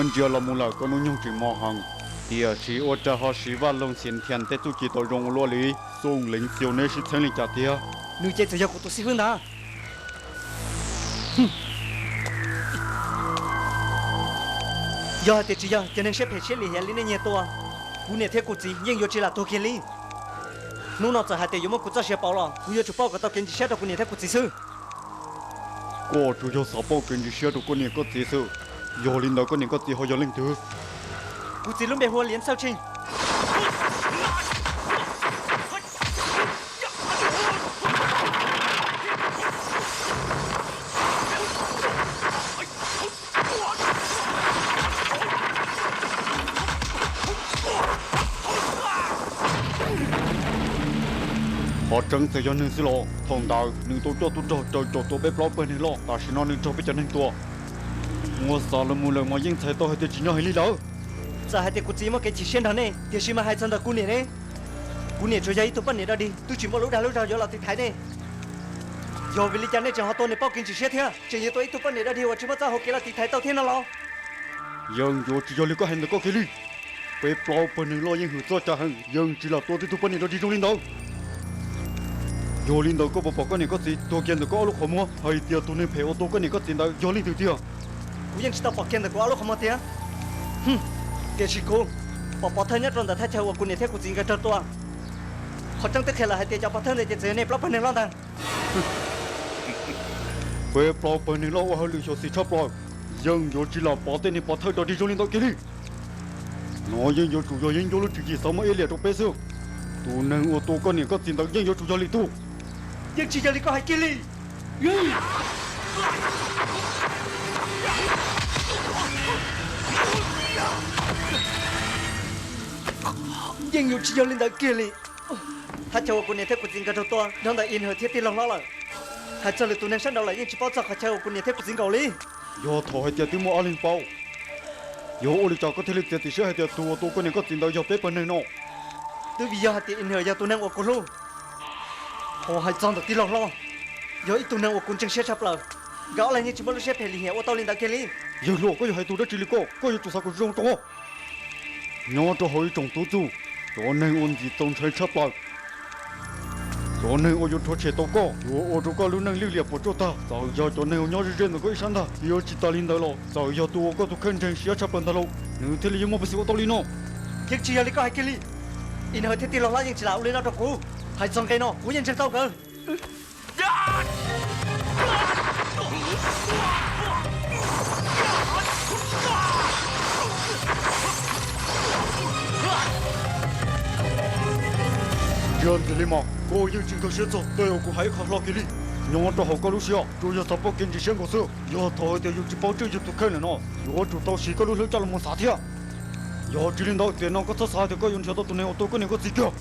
Ntsia los mus lawm koj hnub nyoog tseem mos heev, tiam sis ua cas ho siv Vaj Loog Xiav Thias tej txuj ci tau zoo ua luaj li. Xooj Leev Xiaus neb sib txheeb li cas tiag? Nws ces txawm yog kuv tus xib hwb ntag. Yog hais tias tsis yog cov neeg siab phem siab lim hiam li nej nyiag tua, kuv niam thiab kuv txiv yeej yuav tsis lam tuag kiag li. Hnub no txawm hais tias yuav muab kuv txoj sia pauv los kuv yuav tsum pauj kom tau kev ntsis siab rau kuv niam thiab kuv txiv xwb. Koj tsuas yog xav pauj kev ntsis siab rau koj niam koj txiv xwb, yog li ntawd koj niam koj txiv ho yog leej twg? Kuv txiv lub npe hu ua Liav Xawj Tsheej. Qhov tseeb txawm yog nws xwb los thaum ntawd nws tau coj tub rog raws caum tua peb plaub pawg neeg loj, tam sim no nws raug peb cov neeg tua. Muab xav los mus lawm mas yeej txhais tau hais tias tsis nyob heev li lawm. Txawm hais tias kuv txiv muaj kev chim siab nrog nej, tiam sis mas hais txog ntawm kuv niam ne, kuv niam tsuas yog ib tug poj niam dog dig, twb tsis muaj lub dag lub zog yuav los tiv thaiv nej. Yog vim li cas nej tseem ho tua nws pauj kev ntsis siab thiab, tseem yuav tua ib tug poj niam dog dig uas tsis muaj txoj hau kev los tiv thaiv tau thiab no los? Yeej yuav tsis yog li koj hais ntawm koj kiag li. Peb plaub pawg neeg loj yeej hwm txoj cai heev, yeej tsis lam tua tib tug poj niam dog dig zoo li ntawd. Yog li ntawd koj puas pom koj niam koj txiv tuag kiag ntawm koj ob lub qhov muag hais tias tus neeg phem uas tua koj niam koj txiv ntawd yog leej twg tiag? Kuv yeej tsis tau pom kiag ntawm kuv ob lub qhov muag tiag. Tiam sis kuv pom pov thawj nyob rau ntawm thaj chaw uas kuv niam thiab kuv txiv nkawd raug tua. Qhov tseeb twb qhia lawm hais tias cov pov thawj ntawd ces txawm yog nej plaub pawg neeg loj ntag. Peb plaub pawg neeg loj ua hauj lwm xyuam xim tshaj plaws, yeej yuav tsis lam pov tej neeg pov thawj dog dig zoo li ntawd kiag li. No yeej yuav tsum yog yeeb ncuab lub tswv yim xav muab iab liam rau peb xwb. Tus neeg uas tua koj niam koj txiv ntawd yeej yuav tsum yog lwm tus. Yeej tsis yog li koj hais kiag li. Yeej yuav tsis yog li ntawd kiag li. Thaj chaw uas kuv niam thiab kuv txiv nkawd raug tua nyob ntawm Inhawm thiab tij laug hlob lawm. Hais txog lwm tus neeg sab nraud lawm yeej tsis paub txog qhov chaw uas kuv niam thiab kuv txiv nkaum li. Yog thaum hais tias twb muaj ob leeg paub, yog ua li cas koj thiaj li txiav txim siab hais tias tus uas tua koj niam koj txiv ntawd yog peb pawg neeg no? Twb vim yog hais tias Inhawm yog tus neeg uas kuv hlub. Ho hais txog ntawm tij laug hlob, yog ib tug neeg uas kuv ntseeg siab tshaj plaws, nkawd ob leeg yeej tsis muaj lub siab phem lim hiam ua tau li ntawd kiag li. Yawg hluas, koj yuav hais tus dab tsi li koj? Koj yuav tsum xav kom zoo rau nyob rau hauv ib tsoom tub txuj, cov neeg uas ntxim txaus ntshai tshaj plaws, cov neeg uas yuav rhuav tshem tau koj, yuav ua rau koj lub neej lwj liam puas tsuaj tag. Txawm yog cov neeg uas nyob ze ze ntawm koj ib sab ntag, thiab tsis tas li ntawd los txawm yog tus uas koj tus kheej ntseeg siab tshaj plaws ntag lauj, nws thiaj li yuav muaj peev xwm ua tau li no. Yeej tsis yog li koj hais kiag li. Inhawm thiab tij laug hlob yeej tsis lam ua li no rau kuv. Hais txog nqe no kuv yeej ntseeg tau nkawd. Ntsia ntxiv li mas koj yeej tsis nkag siab txog tej uas kuv hais ib qho hlo kiag li. Nyob rau hauv koj lub siab tsuas yog xav paub kev ntsis siab nkaus xwb. Yog thaum hais tias yus tsis paub tswj yus tus kheej lawm no, yuav tsum tau siv koj lub hlwb coj los mus xav thiab. Yog tsis li ntawd, tiam no koj txhob xav hais tias koj yuav nrhiav tau tus neeg uas tua koj niam koj txiv kiag.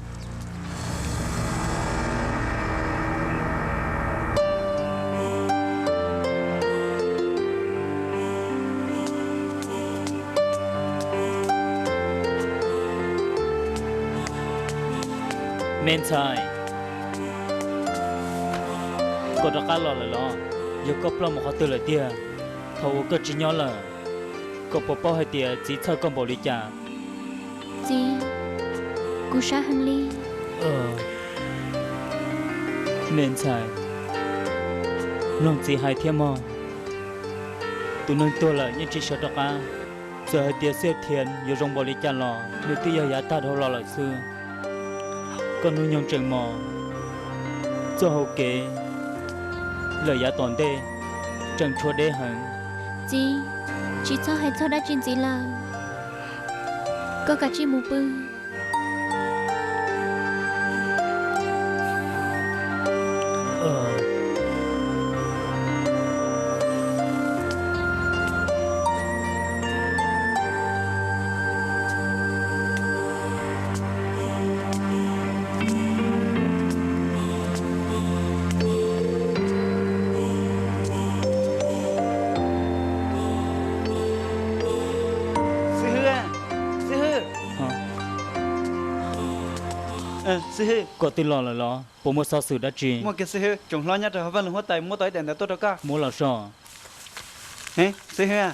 Me ntxhais, koj rov qab los lawm los? Yog koj ploj mus qhov twg lawm tiag? Thaum uas koj tsis nyob lawm, koj puas paub hais tias txiv txhawj koj npaum li cas? Txiv, kuv sab heev li. Me ntxhais, mloog txiv hais thiab mog. Tus neeg tuag lawm yeej tsis sawv rov qab. Txawm hais tias Xiaj Thiav yuav zoo npaum li cas los nws twb yog yav tag dhau los lawm xwb. Koj hnub nyoog tseem mos, txoj hau kev lawm yav tom ntej tseem tshuav deb heev. Txiv, tsis txhob hais txog dab tsi ntxiv lawm. Koj kav tsij mus pw. Xib hwb, xib hwb, xib hwb. Koj twb los lawm los? Puas muaj xov xwm dab tsi? Muaj kiag xib hwb, tsoom hlob nyob rau hauv vaj loog huab tais muab tau ib daim ntawv tuaj rau koj. Muab los soj. Xib hwb,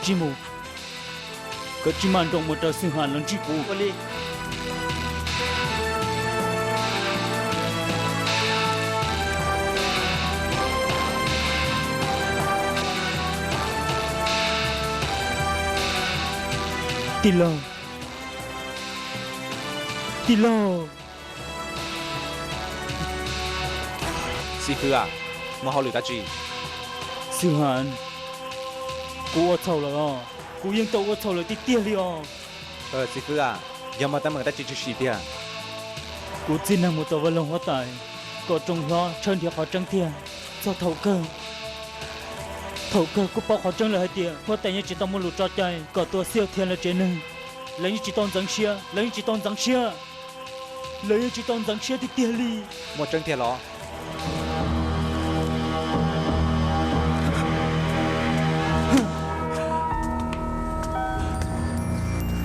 Tsis mus, koj tsis maj nroos mus raws Xwm Has los ntsib kuv. Tij laug, tij laug. Xib fwb, muaj hauj lwm dab tsi? Xwm Has, kuv ua txhaum lawm os, kuv yeej tau ua txhaum lawm tiag tiag li os. Xib fwb, yog muaj teeb meem dab tsi tshwm sim tiag? Kuv txib neeg mus tom Vaj Loog huab tais kom rooj hlob tshawb nrhiav qhov tseeb thiab. Txog thaum kawg, thaum kawg kuj paub qhov tseeb lawm hais tias huab tais yeej tsis tau muaj lus tso cai kom tua Xiaj Thiab lawv tsev neeg. Lawv yeej tsis tau ntxeev siab, lawv yeej tsis tau ntxeev siab, lawv yeej tsis tau ntxeev siab tiag tiag li. Muaj tseeb tiag los?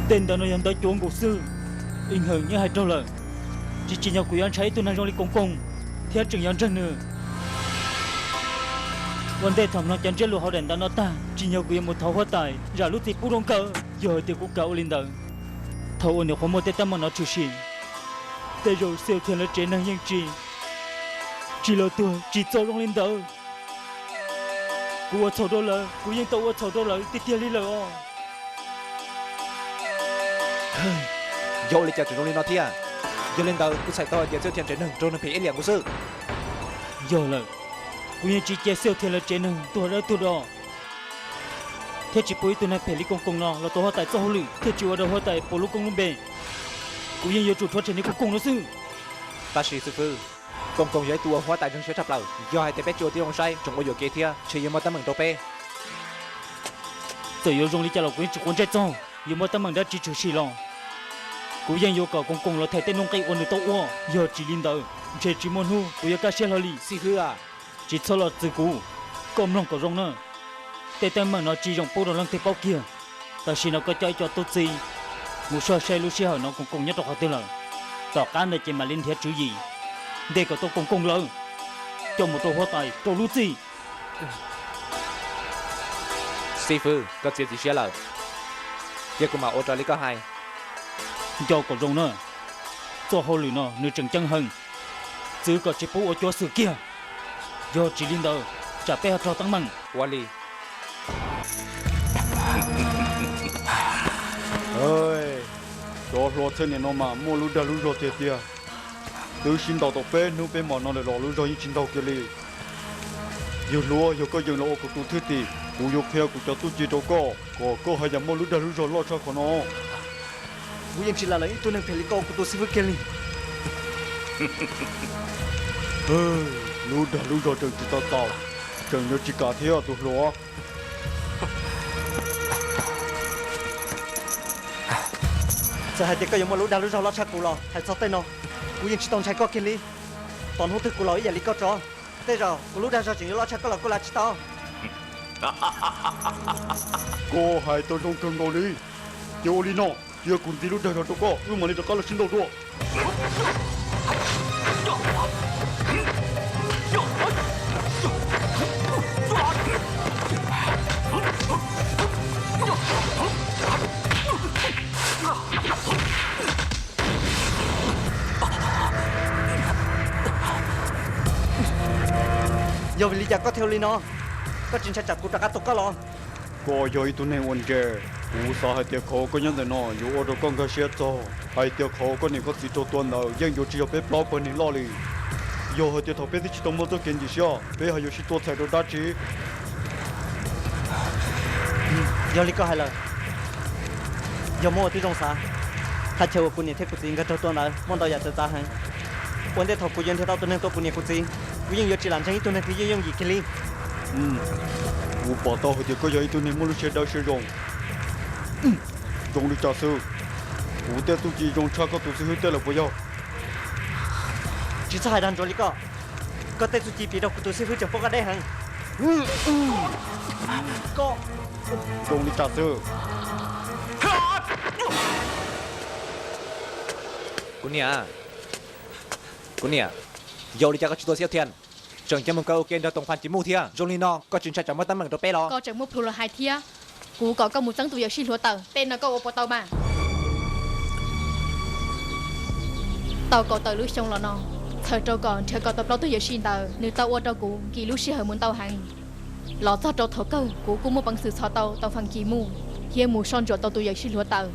Tej ntawd no yog ntawv cuav nkaus xwb. Ib Hawm yeej hais raug lawm, tsis tsim nyog kuv yuav ntshai ib tug neeg zoo li Koos Koos thiab tseem yuav ntseeg nws. Ua ntej thaum mloog cov ntsiab lus hauv daim ntawv no tag, tsim nyog kuv yuav mus thov huab tais zam lub txim pub rau nkawd. Yog hais tias kuv kam ua li ntawd, thaum uas nyuam qhuav muaj tej teeb meem no tshwm sim, tej zaum Xiaj Thiab lawv tsev neeg yeej tsis, tsis los tuag tsis txog zoo li ntawd. Kuv ua txhaum rau lawv, kuv yeej tau ua txhaum rau lawv tiag tiag li lawm os. Yog ua li cas tseem zoo li no thiab? Yog li ntawd kuv txhais tau hais tias Xiaj Thiab tsev neeg raug neeg phem iab liam nkaus xwb. Yog lawm, kuv yeej tsis cia Xiaj Thiab lawv tsev neeg tuag dawb tuag do, thiab tsis pub ib tug neeg phem li Koos Koos no los tau huab tais txoj hauj lwm thiab tsis ua rau huab tais puas lub koob lub npe. Kuv yeej yuav tsum rhuav tshem niag Koos Koos no xwb. Tab sis xib fwb, Koos Koos yog ib tug uas huab tais ntseeg siab tshaj plaws, yog hais tias peb tsis ua tib zoo saib tseem ua yuam kev thiab ntshe yuav muaj teeb meem rau peb. Txawm yuav zoo li cas los kuv yeej tsis quav ntsej txog yuav muaj teeb meem dab tsi tshwm sim los, kuv yeej yuav kom Koos Koos los them tej nuj nqis uas nws tau ua. Yog tsis li ntawd ntshe tsis muaj hnub kuv yuav kaj siab hlo li. Xib fwb, tsis txhob los txwv kuv, koj mloog kom zoo na. Tej teeb meem no tsis zoo pub rau leej twg paub kiag. Tam sim no koj coj ib co tub txib mus soj saib lub sij hawm no Koos Koos nyob rau qhov twg lawm. Tom qab ntawd ces mam li nrhiav tswv yim ntes kom tau Koos Koos lawm, coj mus rau huab tais rau lub txim. Xib fwb, koj txiav txim siab lawm, cia kuv mam ua raws li koj hais. Nco kom zoo na, txoj hauj lwm no nws tseem ceeb heev, txwv kom tsis pub ua cuav xwm kiag. Yog tsis li ntawd tsam peb ho raug teeb meem. Ua li. Cov hluas txheej niam no mas muaj lub dag lub zog tiag tiag. Twb sib ntaus tau peb hnub peb hmo no lawm los lub zog yeej tsis ntaug kiag li. Yawg hluas, yog koj yeem los ua kuv tus thwj tim, kuv yuav qhia kuv cov txuj ci rau koj kom koj haj yam muaj lub dag lub zog loj tshaj qhov no. Kuv yeej tsis lam los ib tug neeg phem li koj ua kuv tus xib fwb kiag li. Lub dag lub zog tseem tsis tau txaus, tseem yuav tsis kam thiab tus hluas. Txawm hais tias koj yuav muaj lub dag lub zog loj tshaj kuv los hais txog tej no, kuv yeej tsis tau ntshai koj kiag li. Tos hnub twg kuv laus ib yam li koj tso, tej zaum kuv lub dag zog tseem yuav loj tshaj koj los kuj lam tsis tau. Koj hais tau zoo kawg nkaus li. Ces ua li no, cia kuv ntxiv lub dag zog rau koj, wb mam li rov qab los sib ntaus dua. Yog vim li cas koj thiaj ua li no? Koj tsis ntshai tsam kuv rov qab tua koj los? Koj yog ib tug neeg uas ntse, kuv xav hais tias qhov koj nyob ntawm no yuav ua rau koj nkag siab txog hais tias qhov koj niam koj txiv raug tua ntawd yeej yuav tsis yog peb plaub pawg neeg loj li. Yog hais tias thaum peb twb tsis tau muaj txoj kev ntim siab, peb ho yuav sib tua txhais rau dab tsi? Yog li koj hais lawm, yog muab ua tib zoo xav, thaj chaw uas kuv niam thiab kuv txiv nkawd raug tua ntawd muaj ntau yam txawv txav heev. Ua ntej thaum kuv yuav nrhiav tau tus neeg tua kuv niam kuv txiv, kuv yeej yuav tsis lam ntseeg ib tug neeg twg yooj yooj yim kiag li. Kuv pom tau hais tias koj yog ib tug neeg muaj lub siab dawb siab zoo. Zoo li cas xwb, kuv tej txuj ci zoo tshaj koj tus xib hwb tej lawm puas yog? Tsis txhob hais dag ntsuav li koj. Koj tej txuj ci piv rau kuv tus xib hwb tseem paub qab deb heev. Zoo li cas xwb? Kuv niam, kuv niam, yog li cas koj tsis tua Xiab Thiab, tseem cia mus kaw ua ke nrog Toom Phas Ci Muj thiab? Zoo li no koj tsis ntshai tsam muaj teeb meem rau peb los? Koj tseem muaj plhus los hais thiab. Kuv kom koj mus txeeb tus yawm sij hluav taws, tej no koj ua puas tau mas? Tau kaum tawm lub xyoo los no, txhawm rau kom nrhiav kom tau plaub tug yawm sij ntawd, nws tau ua rau kuv nkim lub sij hawm mus ntau heev. Los txog rau thaum kawg kuv kuj muaj peev xwm txhom tau tau Fas Kis Mus thiab mus soj ntsuam tau tus yawm sij hluav taws.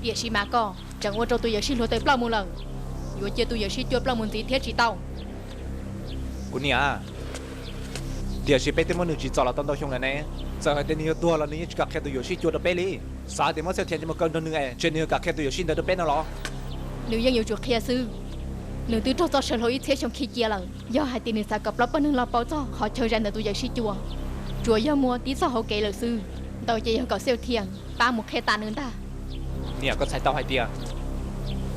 Tiam sis mas koj tseem ua rau tus yawm sij hluav taws ploj mus lawm. Yuav cia tus yawm sij cua ploj mus ntxiv thiab tsis tau. Kuv niam, tiam sis peb twb muab nws tsim txom los tau ntau xyoo lawm ne. Txawm hais tias nws yuav tuag los nws yeej tsis kam qhia tus yuam sij cua rau peb li. Xav tias muab Xiauj Thiam nce mus kaw nrog nws es ntshe nws yuav kam qhia tus yuam sij ntawd rau peb no los? Nws yeej yuav tsum qhia xwb. Nws twb raug txoj saw hlau ib txhiab xyoo khi cia lawm. Yog hais tias nws xav kom plaub pawg neeg los paub txog qhov chaw zais ntawm tus yuam sij cua, tsuas yog muaj tib txoj hauv kev lawm xwb. Ntawd ces yog kom Xiauj Thiam pab mus qhia tas nws ntag. Niam, koj txhais tau hais tias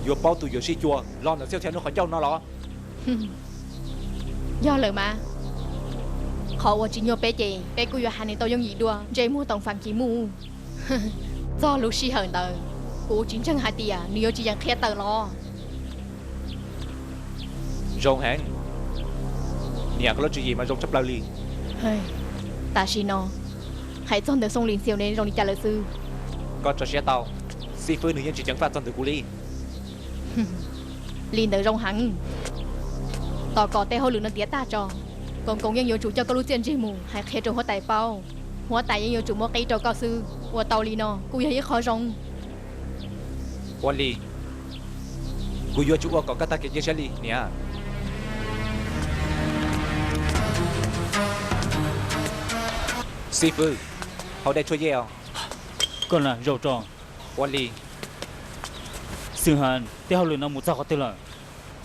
yuav paub tus yuam sij cua los ntawm Xiauj Thiam lub qhov ncauj no los? Yog lawm mas, qhov uas tsis nyuaj peb ces peb kuj yuav hais nws tau yooj yim dua ntsej muag toom Fas Kis Mus. Txog lub sij hawm ntawd, kuv tsis ntseeg hais tias nws yuav tsis yeem qhia tawm los. Zoo heev. Niam, koj lub tswv yim mas zoo tshaj plaws li. Tam sim no, hais txog ntawm Xoom Lis Ntxhias ne zoo li cas lawm xwb? Koj tso siab tau, xib fwb nws yeej tsis ceev faj txog ntawm kuv li. Li ntawd zoo heev. Tos kom tej hauj lwm no tiav tag tso, Koos Koos yeej yuav tsum coj koj lub txiaj ntsig mus hais qhia rau huab tais paub. Huab tais yeej yuav tsum muab qib rau koj xwb. Ua tau li no kuj yog ib qho zoo. Ua li, kuv yuav tsum ua kom koj tag kev cia siab li niam. Xib fwb, haus dej tshuaj yej os. Koj na, zaum tso. Ua li. Xwm Has, tej hauj lwm no mus txog qhov twg lawm?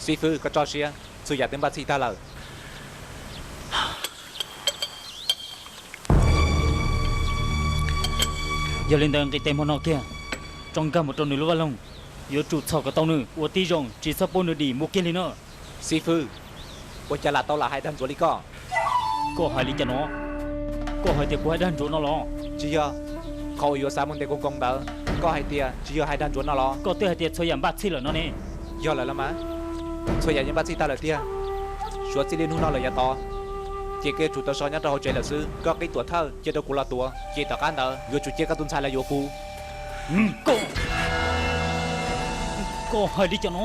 Xib fwb, koj tso siab, txhua yam twb npaj txhij tag lawm. Yog li ntawd nqis tes hmo no kiag, tso nkag mus rau nws lub vaj loog, yuav tsum txhom kom tau nws ua tib zoo, tsis txhob pub nws dim mus kiag li no. Xib fwb, ua cas lam tau lam hais dag ntsuav li koj? Koj hais li cas no? Koj hais tias kuv hais dag ntsuav no los? Tsis yog, qhov uas yuav xav mus ntes Koos Koos ntawd, koj hais tias tsis yog hais dag ntsuav no los? Koj twb hais tias txhua yam npaj txhij lawm no ne. Yog lawm los mas, txhua yam yeej npaj txhij tag lawm tiag. Suav txij li hnub no lawm yav tod, ces koj yuav tsum tau so nyob rau hauv tsev lawm xwb. Koj qib tuam thawj cia rau kuv los tuav, ces tom qab ntawd yuav tsum cia koj tus ntxhais los yuav kuv. Koj, koj hais li cas no?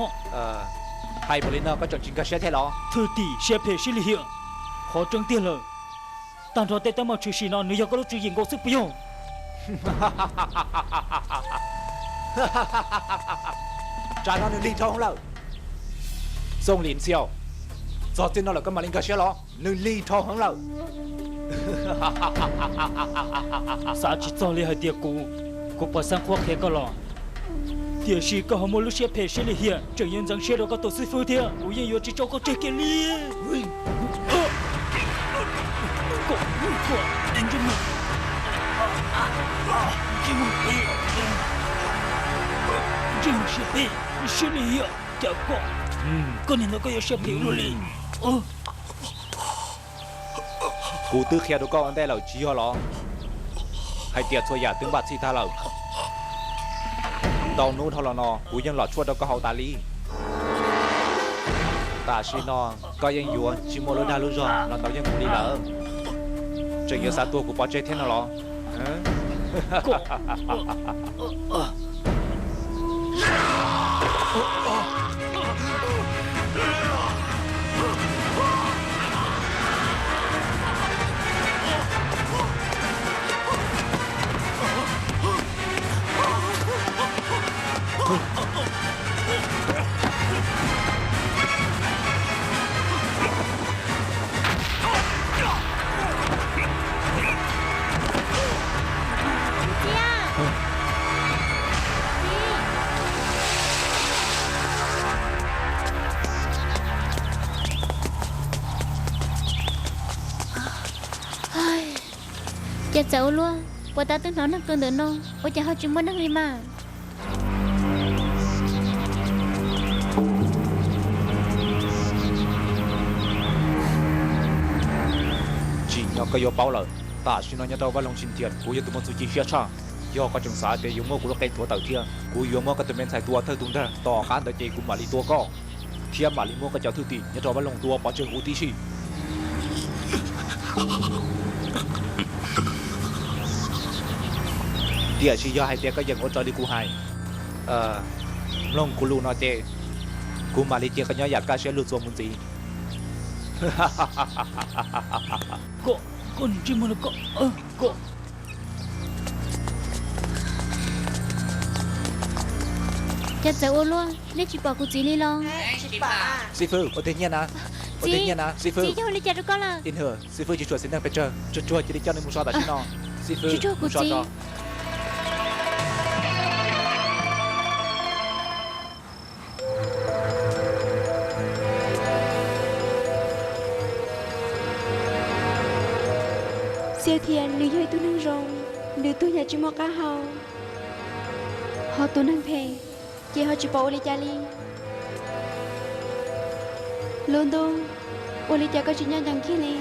Hais npaum li no koj tseem tsis nkag siab thiab los? Thwj tim siab phem siab lim hiam. Qhov tseeb tiag lawm, tag nrho tej teeb meem tshwm sim no nws yog koj lub tswv yim nkaus xwb puas yog? Tsam no nws lig dhau heev lawm. Txooj Lim Ntxhias, txog txij no lawm koj mam li nkag siab los? Nws lig dhau heev lawm. Xav tsis txog li hais tias kuv, kuv puas xeeb qhuab qhia koj los? Tiam sis koj ho muaj lub siab phem siab lim hiam, tseem yuav ntxeev siab rau koj tus xib fwb thiab, kuv yeej yuav tsis tso koj tseg kiag li. Ntsej muag siab phem, siab lim hiam, cas koj, koj niag ntawd koj yuav siab phem ua luaj li. Kuv twb qhia rau koj ua ntej lawm tsis yog los, hais tias txhua yam twb npaj txhij tag lawm. Ntau hnub dhau los no kuv yeej los tshuaj rau koj haus tas li. Tam sim no koj yeej yuav tsis muaj lub dag lub zog los ntaus yeej kuv li lawm. Tseem yuav xav tua kuv pov tseg thiab no los? Cas txawm ua luaj, puas tab twb hnov neeg kawg ntawm no, ua cas ho tsis muaj neeg li mas? Tsim nyog koj yuav paub lawm, tam sim no nyob rau vaj loog Sin Thias kuv yog tus muaj txuj ci siab tshaj. Yog koj tseem xav tias yuav muab kuv lub qe thuav tawm thiab, kuv yuav muab koj tus me ntxhais tua thawj tus nrag, tom qab ntawd ces kuv mam li tua koj, thiab mam li muab koj cov thwj tim nyob rau vaj loog tua pov tseg huv tib si. Tiam sis yog hais tias koj yeem ua raws li kuv hais, mloog kuv lus no ces kuv mam li cia koj nyob yam kaj siab lug txuas mus ntxiv. Cov txawm ua luaj, nej tsis pom kuv txiv li los? Xib fwb, ua tiag nyiaj na? Ua tiag nyiaj na xib fwb? Txiv, yog ua li cas rau koj lawm? Xib fwb, tsis tshua xis neej pes tsawg, tsuag tsuag cia li coj nws mus so tam sim no. Xib fwb, tsis tshua kuv txiv. Xiv Thias nws yog ib tug neeg zoo, nws tuag yam tsis muaj qab hau, ho tus neeg phem ces ho tsis pom ua li cas li. Lub ntuj, ua li cas koj tsis nyob ncees kiag li?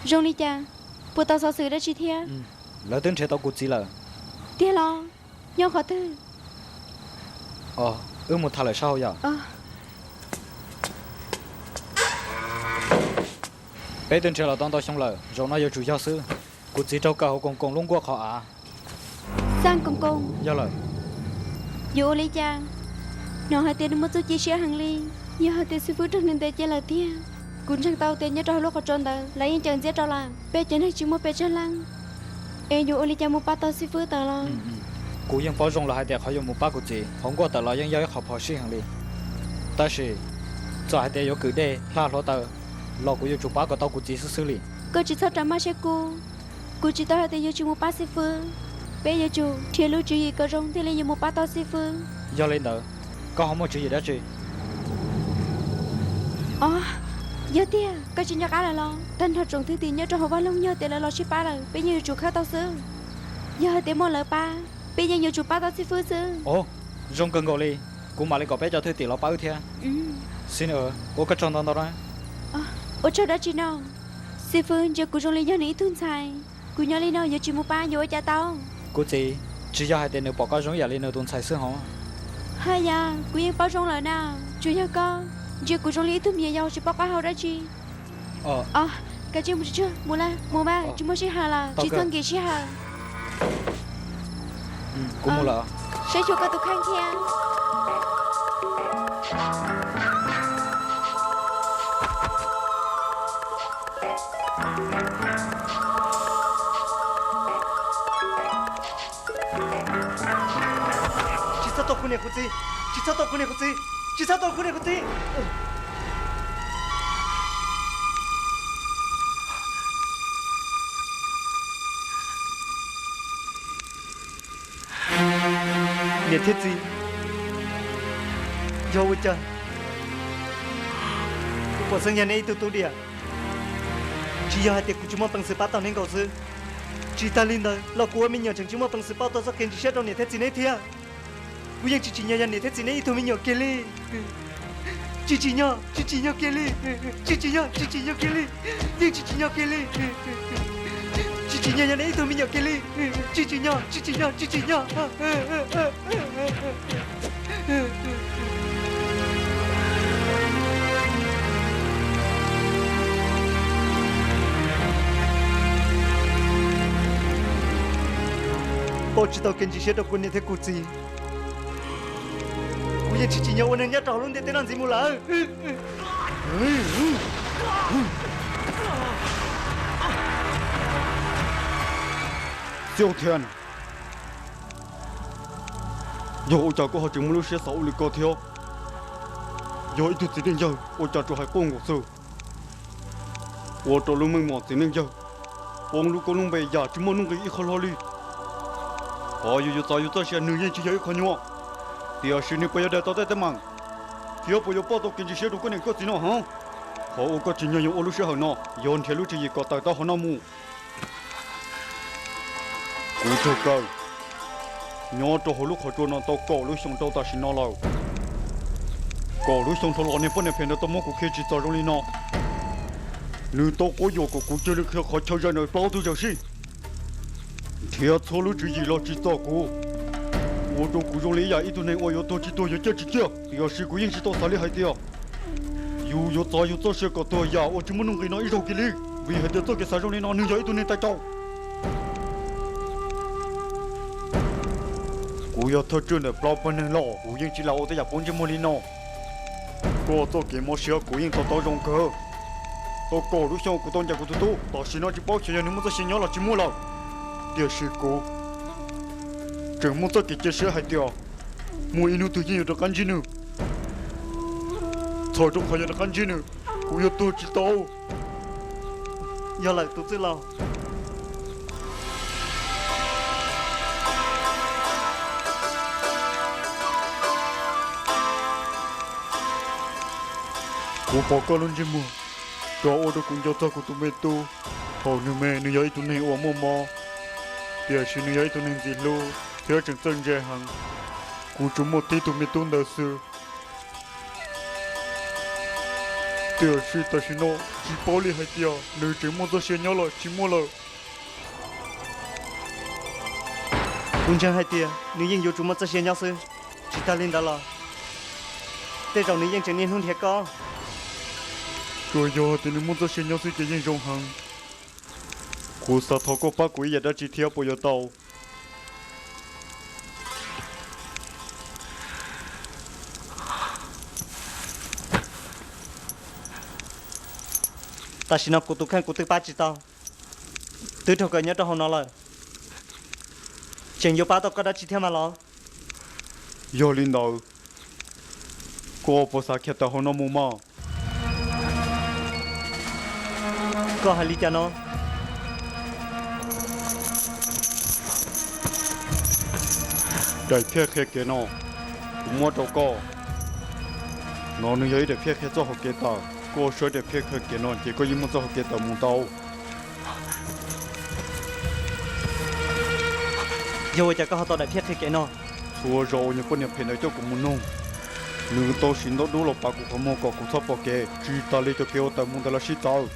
Zoo li cas? Puas tau xov xwm dab tsi thiab? Lawv twb nrhiav tau kuv txiv lawm. Tiag los? Nyob qhov twg? Wb mus tham lawm sab hauv yom. Peb twb nrhiav los tau ntau xyoo lawm, zaum no yuav tsum yog xwb. Kuv txiv raug kaw hauv koom koom lub nkuaj qhov av. Xaj koom koom? Yog lawm. Yuav ua li cas? Hnov hais tias nws muaj txuj ci siab heev li. Yog hais tias xib fwb raug nws ntes cia lawm tiag, kuv ntseeg tau tias nyob rau hauv lub qhov tsua ntawd lawv yeej cawm ntxiab rau lawm. Peb cov neeg tsis muaj pes tsawg leej, es yuav ua li cas mus pab tau xib fwb tawm los? Kuv yeej paub zoo lawm hais tias qhov yuav mus pab kuv txiv hauv nkuaj tawm los yeej yog ib qho phom sij heev li. Tab sis txawm hais tias yuav kwm dej hla hluav taws los kuv yuav tsum pab kom tau kuv txiv xwb xwb li. Koj tsis txhob ras maj siab kub. Kuv tsis tau hais tias yuav tsis mus pab xib fwb. Peb yuav tsum nrhiav lub tswv yim kom zoo thiaj li yuav mus pab tau xib fwb. Yog li ntawd, koj ho muaj tswv yim dab tsi? Os, yog tiag koj tsis nco qab lawm los? Tag nrho tsoom thwj tim nyob rau hauv vaj loog yog tias lawv los sib pab lawm peb yeej yuav tsum khawb tau xwb. Yog hais tias muaj lawv pab, peb yeej yuav tsum pab tau xib fwb xwb. Os, zoo kawg nkaus li. Kuv mam li kom peb cov thwj tim los pab wb thiab. Xib Nws, ua koj tsaug ntau ntau na. Ua tsaug dab tsi no? Xib fwb ntsia kuv zoo li yog nws ib tug ntxhais. Kuv nyob li no yuav tsis mus pab yuav ua cas tau? Kuv txiv, tsis yog hais tias nws pom koj zoo ib yam li nws tus ntxhais xwb hos? Haj yam, kuv yeej paub zoo lawm na. Tsuas yog koj ntsia kuv zoo li ib tug me nyuam yaus tsis paub qab hau dab tsi. Os, kav tsij mus, mus lawm, mus mas tsis muaj sij hawm lawm, tsis txhob nkim sij hawm. Kuv mus lawm. Saib xyuas koj tus kheej thiab. Tsis txhob tua kuv niam kuv txiv, tsis txhob tua kuv niam kuv txiv, tsis txhob tua kuv niam kuv txiv. Niam thiab txiv, yog ua cas kuv pom xeeb yog neb ib tug tub diam? Tsis yog hais tias kuv tsis muaj peev xwm pab tau neb nkaus xwb, tsis tas li ntawd los kuv ua me nyuam tseem tsis muaj peev xwm pauj tau txoj kev ntsim siab rau niam thiab txiv neb thiab. Kuv yeej tsis tsim nyog yog niam thiab txiv neb ib tug me nyuam kiag li. Tsis tsim nyog, tsis tsim nyog kiag li. Tsis tsim nyog, tsis tsim nyog kiag li. Yeej tsis tsim nyog kiag li. Tsis tsim nyog yog neb ib tug me nyuam kiag li. Tsis tsim nyog, tsis tsim nyog, tsis tsim nyog. Pauj tsis tau kev ntsim siab rau kuv niam thiab kuv txiv. Kuv yeej tsis tsim nyog ua neeg nyob rau hauv lub ntiaj teb no ntxiv mus lawm. Xiaus Thias, yog ua cas koj ho tseem muaj lub siab xav ua li ko thiab? Yog ib tug txiv neej yawg ua cas tsuas hais quaj nkaus xwb, ua rau lub meej mom txiv neej yawg poob lub koob lub npe yam tsis muaj nuj nqis ib qho hlo li. Qhov yus yuav txav yus txoj sia nws yeej tsis yog ib qho nyuaj, tiam sis nws puas yuav daws tau tej teeb meem thiab puas yuav pauj tau kev ntsim siab rau koj niam koj txiv no hov? Qhov uas koj tsim nyog yuav ua lub sij hawm no yog nrhiav lub tswv yim kom tawm tau hauv no mus. Kuv raug kaw nyob rau hauv lub qhov tsua no tau kaum lub xyoo rau tam sim no lawm. Kaum lub xyoo dhau los niag poj niam phem ntawd tau muab kuv khi tsis txog zoo li no. Nws tau quab yuam kom kuv cia li qhia qhov chaw zais ntawm plaub tug zam sij. Nrhiav txhua lub tswv yim los tsis txog kuv, Ua rau kuv zoo li ib yam ib tug neeg uas yuav tuag tsis tuag yuav ciaj tsis ciaj, tiam sis kuv yeej tsis tau xav li hais tias yus yuav txov yus txoj sia kom tuag yam uas tsis muaj nuj nqis no ib zaug kiag li. Vim hais tias txoj kev xav zoo li no nws yog ib tug neeg tais caus. Kuv yog thawj tswj ntawm plaub pawg neeg loj, kuv yeej tsis lam ua tej yam poob ntsej muag li no. Koj txoj kev mob siab kuv yeej to taub zoo kawg. Tau kaum lub xyoo kuv tau ncaim kuv tus tub, tam sim no tsis paub xyov yog nws muaj txoj sia nyob los tsis muaj lawm. Tiam sis kuv tseem muaj txoj kev cia siab hais tias muaj ib hnub twg yeej yuav rov qab ntsib nws. Txhawm rau qhov yog rov qab ntsib nws, kuv yuav tuag tsis tau. Yog lawm tus txwj laug. Kuv pom koj lub ntsej muag, tsuas ua rau kuv nco txog kuv tus me tub. Thaum nws me nws yog ib tug neeg uas muaj mob, tiam sis nws yog ib tug neeg ntxim hlub thiab tseem txawj ntse heev. Kuv tsuas muaj tib tug me tub ntawd xwb. Tiam sis tam sim no tsis paub li hais tias nws tseem muaj txoj sia nyob los tsis muaj lawm. Kuv ntseeg hais tias nws yeej yuav tsum muaj txoj sia nyob xwb. Tsis tas li ntawd los tej zaum nws yeej tseem niaj hnub nrhiav koj. Tsuas yog tias nws muaj txoj sia nyob xwb ces yeej zoo heev. Kuv xav thov koj pab kuv ib yam dab tsi thiab puas yuav tau? Tam sim no kuv tus kheej kuv twb pab tsis tau, twb raug kaw nyob rau hauv no lawm. Tseem yuav pab tau koj dab tsi thiab mas los? Yog li ntawd, koj puas xav khiav tawm hauv no mus mog? Koj hais li cas no? Daim phiaj qhia kev no, kuv muab rau koj. No nws yog ib daim phiaj qhia txoj hauv kev tawm, koj suav daim phiaj qhia kev no ces koj yeej muaj txoj hauv kev tawm mus tau. Yog ua cas koj ho tau daim phiaj qhia kev no? Txhua zaus uas nyuag poj niam phem ntawd coj kuv mus nug, nws tau siv ntaub dub los pav kuv qhov muag kom kuv txhob pom kev, tsis tas li cov kev uas tawm mus ntawd los sib txawv.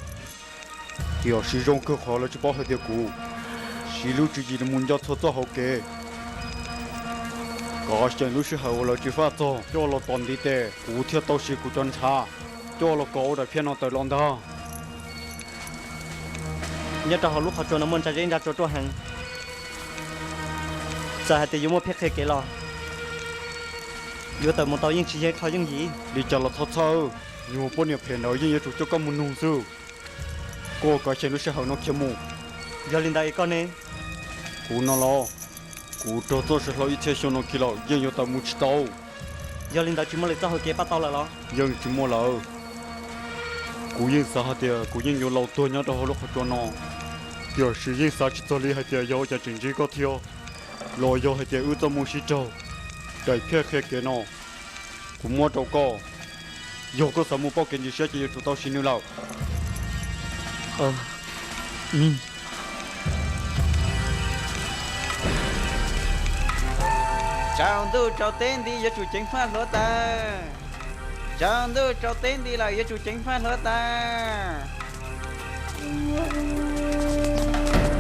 Tiam sis zoo kawg qhov lawv tsis paub hais tias kuv siv lub tswv yim los mus nco txhua txoj hauv kev, kom xyeem lub sij hawm uas lawv tsis faj txog coj los tos ntiv tes, kuv thiaj tau siv kuv cov ntshav coj los kom ua daim phiaj no tawm los ntag. Nyob rau hauv lub qhov tsua no muaj ntsa zeb ntsa tsua ruaj heev. Txawm hais tias yuav muaj phiaj qhia kev los yuav tawm mus tau yeej tsis yog qhov yooj yim. Li cas los txhob txhawj, nyuag poj niam phem ntawd yeej yuav tsum coj koj mus nug xwb. Koj kov xyeem lub sij hawm no khiav mus. Yog li ntawd es koj ne? Kuv no los, kuv raug txoj saw hlau ib txhiab xyoo no kiag lawm yeej yuav tawm mus tsis tau. Yog li ntawd tsis muaj lwm txoj hauv kev pab tau lawm los? Yeej tsis muaj lawm. Kuv yeej xav hais tias kuv yeej yuav laus tuag nyob rau hauv lub qhov tsua no, tiam sis yeej xav tsis txog li hais tias yog ua cas tseem ntsib koj thiab, los yog hais tias wb txoj moo sib raug. Daim phiaj qhia kev no kuv muab rau koj, yog koj xav mus pauj kev ntxim siab ces yuav tsum tau siv nws lawm. Tsaus ntuj tsaus teb nti yuav tsum ceev faj hluav taws. Tsaus ntuj tsaus teb nti lawm yuav tsum ceev faj hluav taws.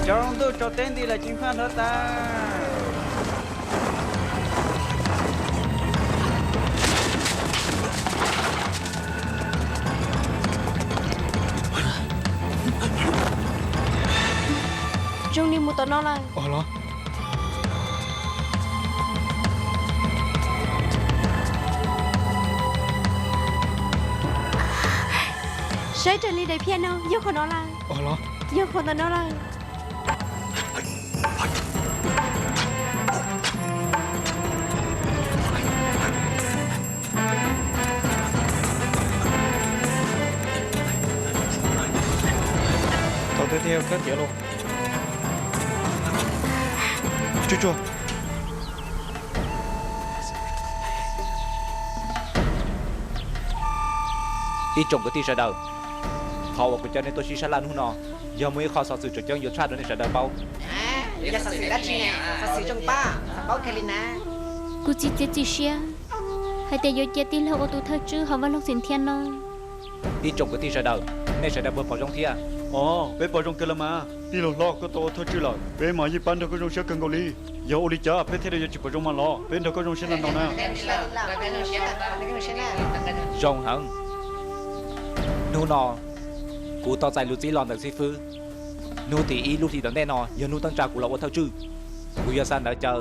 Tsaus ntuj tsaus teb nti lawm ceev faj hluav taws. Zoo li mus tom no lawm. Saib raws li daim phiaj no yog qhov no lawm. Yog qhov ntawm no lawm. Thaum twg thiaj khaub tiav los? Tsuag tsuag. Ib tsoom kwv tij sawv daws, qhov uas kuv coj nej tuaj sib sab laj hnub no, yog muaj ib qho xov xwm tseem ceeb yuav tshaj rau nej sawv daws paub. Xov xwm dab tsi ne? Xov xwm zoo pab, paub kiag li na. Kuv txiv txiav txim siab hais tias yuav cia tij laug ua tus thawj tswj hauv vaj loog xim thiab no. Ib tsoom kwv tij sawv daws, nej sawv daws puas pom zoo thiab? Os, peb pom zoo kawg lawm mas. Tij laug hlob, koj tau ua thawj tswj lawm, peb mas yeej pab nrog koj zoo siab kawg nkaus li. Yog ua li cas peb thiaj li yuav tsis pom zoo mas los? Peb nrog koj zoo siab ntau ntau na. Zoo heev. Hnub no kuv tau txais lus txib los ntawm xib fwb. Hnub tim ib lub hli tom ntej no yog hnub teeb tsa kuv los ua thawj tswj. Kuv yuav xa ntawv caw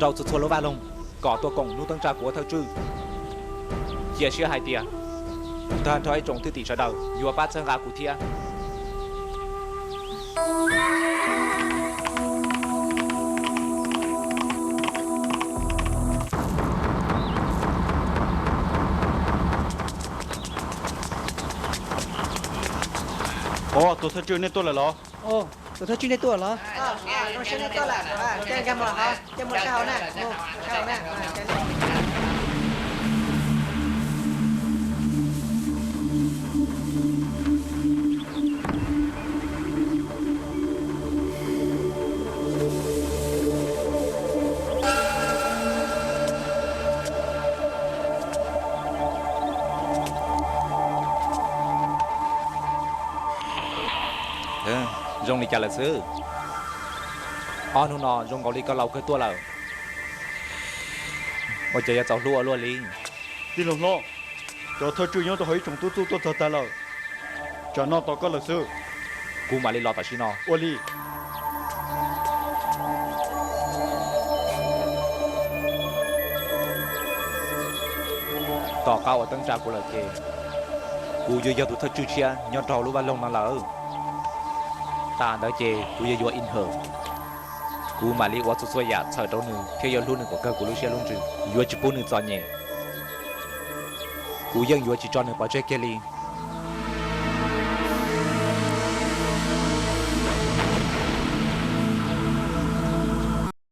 rau txhua txhua lub vaj loog kom tuaj koom hnub teeb tsa kuv ua thawj tswj. Cia siab hais tias tag nrho ib tsoom thwj tim sawv daws yuav pab txhawb nqa kuv thiab. Os, tus thawj tswj nej tuaj lawm los? Tus thawj tswj nej tuaj los? Zoo siab nej tuaj lawm. Nkag mus, nkag mus sab hauv na, mus sab hauv na. Zoo li cas lawm xwb? Ob hnub no zoo nkaus li koj laus kawg tuaj lawm. Ua cas yuav txaus hlub ua luaj li? Tij laug hlob, cov thawj tswj nyob rau hauv ib tsoom tub txuj tuaj txog tag lawm. Tsam no tos koj lawm xwb. Kuv mam li los tam sim no. Ua li. Tom qab uas teeb tsa kuv lawm ces kuv yuav yog tus thawj tswj tshiab nyob rau lub vaj loog no lawm. Tas ntawd ces kuv yuav yuav in hawm. Kuv mam li ua txhua txhua yam txhawm rau nws thiab yuav hlub nws kom kawg kuv lub siab lub ntsws, yuav tsis pub nws txom nyem. Kuv yeej yuav tsis tso nws pov tseg kiag li.